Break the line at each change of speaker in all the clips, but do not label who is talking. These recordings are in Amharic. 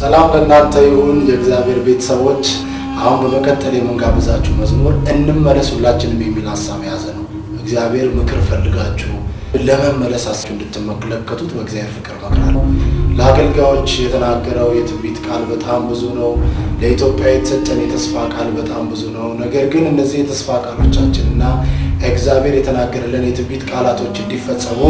ሰላም ለእናንተ ይሁን የእግዚአብሔር ቤተሰቦች። አሁን በመቀጠል የምንጋብዛችሁ መዝሙር እንመለስ ሁላችንም የሚል ሀሳብ የያዘ ነው። እግዚአብሔር ምክር ፈልጋችሁ ለመመለስ እንድትመለከቱት በእግዚአብሔር ፍቅር እመክራለሁ። ለአገልጋዮች የተናገረው የትንቢት ቃል በጣም ብዙ ነው። ለኢትዮጵያ የተሰጠን የተስፋ ቃል በጣም ብዙ ነው። ነገር ግን እነዚህ የተስፋ ቃሎቻችንና እግዚአብሔር የተናገረልን የትንቢት ቃላቶች እንዲፈጸሙ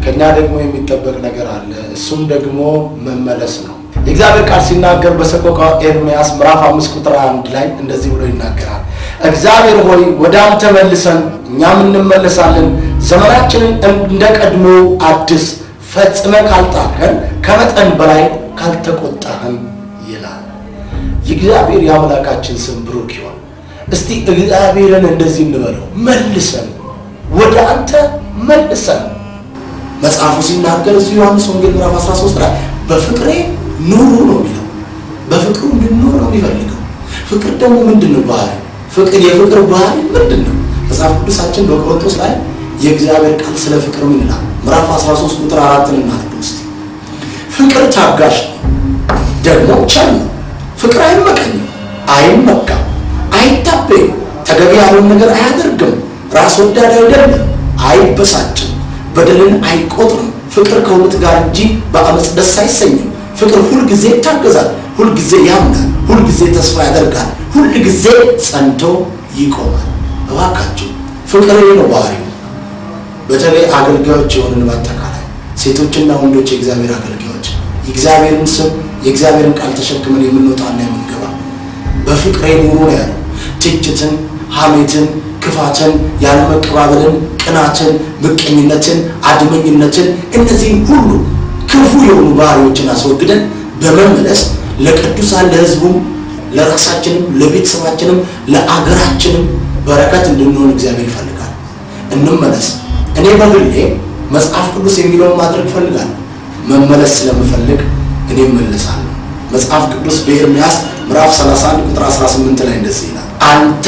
ከኛ ደግሞ የሚጠበቅ ነገር አለ። እሱም ደግሞ መመለስ ነው። የእግዚአብሔር ቃል ሲናገር በሰቆቃወ ኤርምያስ ምዕራፍ 5 ቁጥር 1 ላይ እንደዚህ ብሎ ይናገራል። እግዚአብሔር ሆይ ወደ አንተ መልሰን እኛም እንመለሳለን፣ ዘመናችንን እንደ ቀድሞ አድስ፣ ፈጽመ ካልጣልከን ከመጠን በላይ ካልተቆጣህን ይላል። የእግዚአብሔር የአምላካችን ስም ብሩክ ይሁን። እስቲ እግዚአብሔርን እንደዚህ እንበለው፣ መልሰን ወደ አንተ መልሰን። መጽሐፉ ሲናገር እዚሁ ዮሐንስ ወንጌል ምዕራፍ 13 ላይ በፍቅሬ ኑሩ ነው የሚለው። በፍቅሩ እንድንኖር ነው የሚፈልገው። ፍቅር ደግሞ ምንድን ነው ባህሪ? ፍቅር የፍቅር ባህሪ ምንድን ነው? መጽሐፍ ቅዱሳችን በቆሮንቶስ ላይ የእግዚአብሔር ቃል ስለ ፍቅር ምን ይላል? ምዕራፍ 13 ቁጥር 4 እናንብብ እስቲ። ፍቅር ታጋሽ ነው፣ ደግሞ ቸር ነው። ፍቅር አይመቀኝም፣ አይመካም፣ አይታበይም፣ ተገቢ ያልሆነ ነገር አያደርግም፣ ራስ ወዳድ አይደለም፣ አይበሳጭም፣ በደልን አይቆጥርም። ፍቅር ከእውነት ጋር እንጂ በአመፅ ደስ አይሰኝም። ፍቅር ሁልጊዜ ይታገዛል፣ ሁልጊዜ ያምናል፣ ሁልጊዜ ተስፋ ያደርጋል፣ ሁልጊዜ ጸንቶ ይቆማል። እባካችሁ ፍቅር ነው ባህሪው። በተለይ አገልጋዮች የሆንን በአጠቃላይ ሴቶችና ወንዶች የእግዚአብሔር አገልጋዮች የእግዚአብሔርን ስም የእግዚአብሔርን ቃል ተሸክመን የምንወጣና የምንገባ በፍቅሬ ኑሩ ነው ያለው። ትችትን፣ ሐሜትን፣ ክፋትን፣ ያለመቀባበልን፣ ቅናትን፣ ምቀኝነትን፣ አድመኝነትን እነዚህን ሁሉ ክፉ የሆኑ ባህሪዎችን አስወግደን በመመለስ ለቅዱሳን ለሕዝቡም ለራሳችንም ለቤተሰባችንም ለአገራችንም በረከት እንድንሆን እግዚአብሔር ይፈልጋል። እንመለስ። እኔ በግሌ መጽሐፍ ቅዱስ የሚለውን ማድረግ እፈልጋለሁ። መመለስ ስለምፈልግ እኔ እመለሳለሁ። መጽሐፍ ቅዱስ በኤርምያስ ምዕራፍ 31 ቁጥር 18 ላይ እንደዚህ ይላል፣ አንተ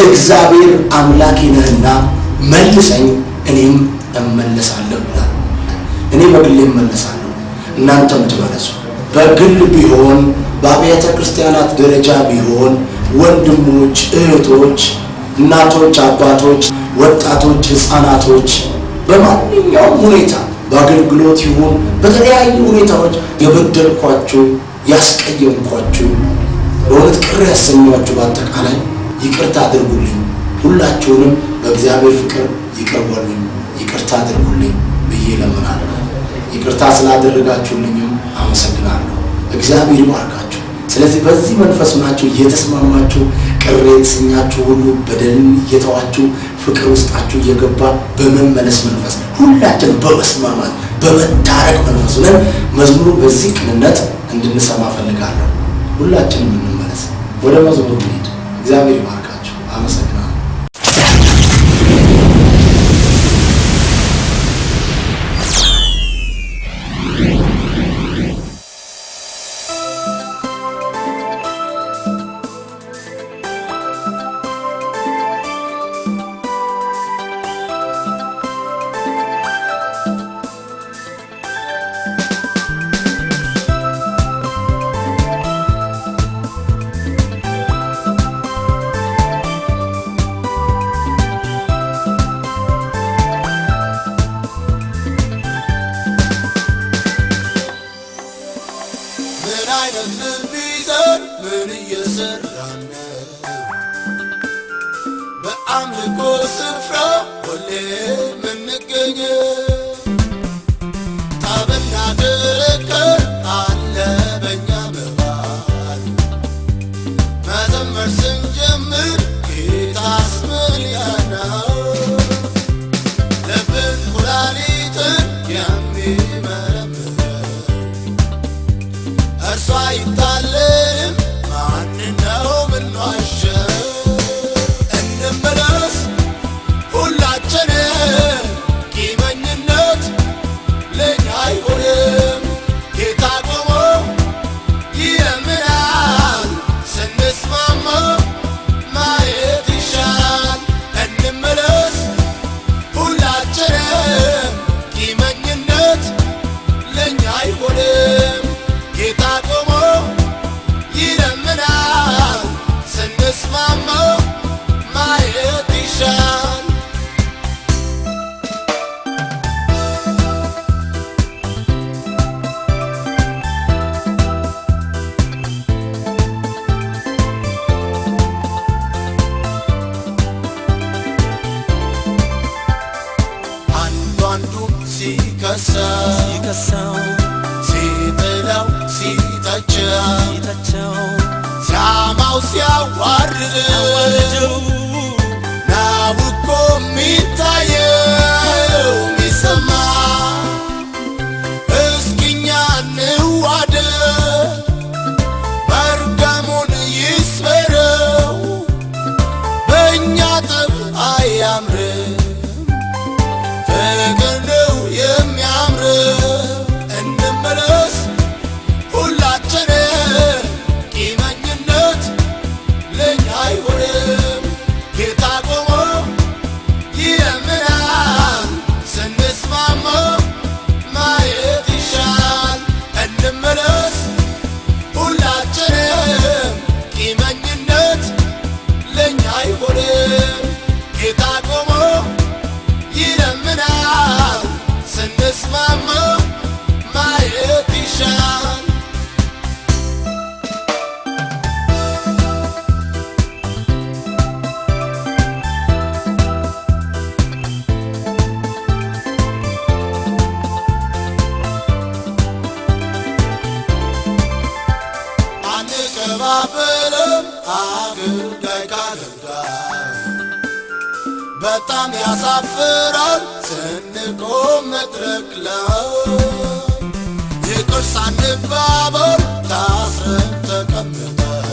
እግዚአብሔር አምላኬ ነህና መልሰኝ እኔም እመለሳለሁ ይላል። እኔ በግሌ እመለሳለሁ፣ እናንተም ትመለሱ። በግል ቢሆን በአብያተ ክርስቲያናት ደረጃ ቢሆን ወንድሞች፣ እህቶች፣ እናቶች፣ አባቶች፣ ወጣቶች፣ ህፃናቶች በማንኛውም ሁኔታ በአገልግሎት ይሁን በተለያዩ ሁኔታዎች የበደልኳችሁ፣ ያስቀየምኳችሁ፣ በእውነት ቅር ያሰኘኋችሁ በአጠቃላይ ይቅርታ አድርጉልኝ። ሁላችሁንም በእግዚአብሔር ፍቅር ይቅር በሉኝ፣ ይቅርታ አድርጉልኝ ብዬ እለምናለሁ። ይቅርታ ስላደረጋችሁልኝም አመሰግናለሁ። እግዚአብሔር ይባርካችሁ። ስለዚህ በዚህ መንፈስ ናችሁ እየተስማማችሁ ቅር የተሰኛችሁ ሁሉ በደልን እየተዋችሁ ፍቅር ውስጣችሁ እየገባ በመመለስ መንፈስ ሁላችን በመስማማት በመታረቅ መንፈስ ሆነን መዝሙሩ በዚህ ቅንነት እንድንሰማ ፈልጋለሁ። ሁላችንም እንመለስ። ወደ መዝሙሩ እንሂድ። እግዚአብሔር ይባርካችሁ። አመሰግናለሁ።
ምን አይነት ልብ ይዘን ምን እየሰራን ነው? በአምልኮ ስፍራ ሁሌ የምንገኘው ጠብና ክርክር አለ በእኛ መሃል። መዘመር ስንጀምር ጌታስ ምን ያናል? ልብን ኩላሊትን የሚመረምር እርሱ አይታለልም። ማንን ነው ምንዋሸው? እንመለስ ሁላችንም፣ ቂመኝነት ለኛ አይሆንም። ጌታ ቆሞ ይለምናል፣ ስንስማማ ማየት ይሻላል። እንመለስ ሁላችንም፣ ቂመኝነት ለኛ አይሆንም። ጌታ ቆሞ አዋርደው። ናው እኮ የሚታየው የሚሰማ፣ እስኪ እኛ እንዋደድ፣ መርገሙን ይስበረው። በእኛ ጠብ አያምርም፣ ፍቅር ነው የሚያምረው። እንመለስ ሁላችንም፣ ቂመኝነት ለኛ አይሆንም። ጌታ ቆሞ ይለምናል፣ ስንስማማ ማየት ይሻል። እንመለስ ሁላችንም፣ ቂመኝነት ለኛ አይሆንም። ጌታ ቆሞ ይለምናል፣ ስንስማማ ማየት ይሻል። አንቀባበልም አገልጋይ ካገልጋይ፣ በጣም ያሳፍራል ስንቆም መድረክ ላይ፣ ይቅር ሳንባባል ታስረን ተቀምጠን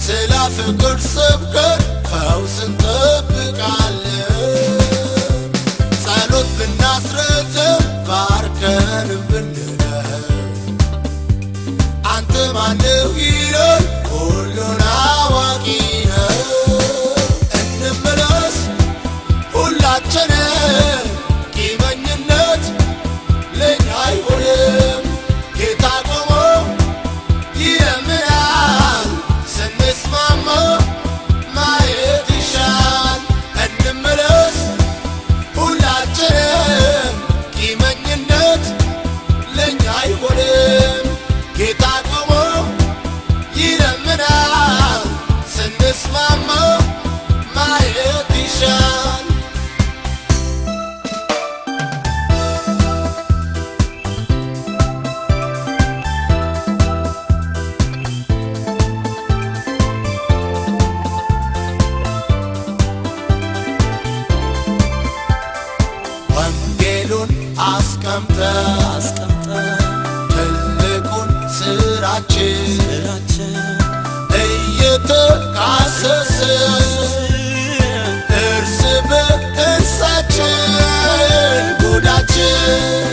ስለ ፍቅር ስብከት ፈውስ እንጠብቃለን። ጸሎት ብናስረዝም ባርከንም ብንለው አንተ ማነህ ይላል፣ ሁሉን አዋቂ ነው። እንመለስ ሁላችንም፣ ቂመኝነት ለኛ አይሆንም። ጌታ ቆሞ ይለምናል፣ ስንስማማ ማየት ይሻል። እንመለስ ሁላችንም፣ ቂመኝነት ለኛ አይሆንም። ጌታ ቆሞ ይለምናል፣ ስንስማማ ማየት ይሻል። ወንጌሉን አስቀምጠ
አስቀምጠ
ትልቁን ስራችን
ስራችን
እየተካሰሰ እርስ በእርሳችን ጉዳችን።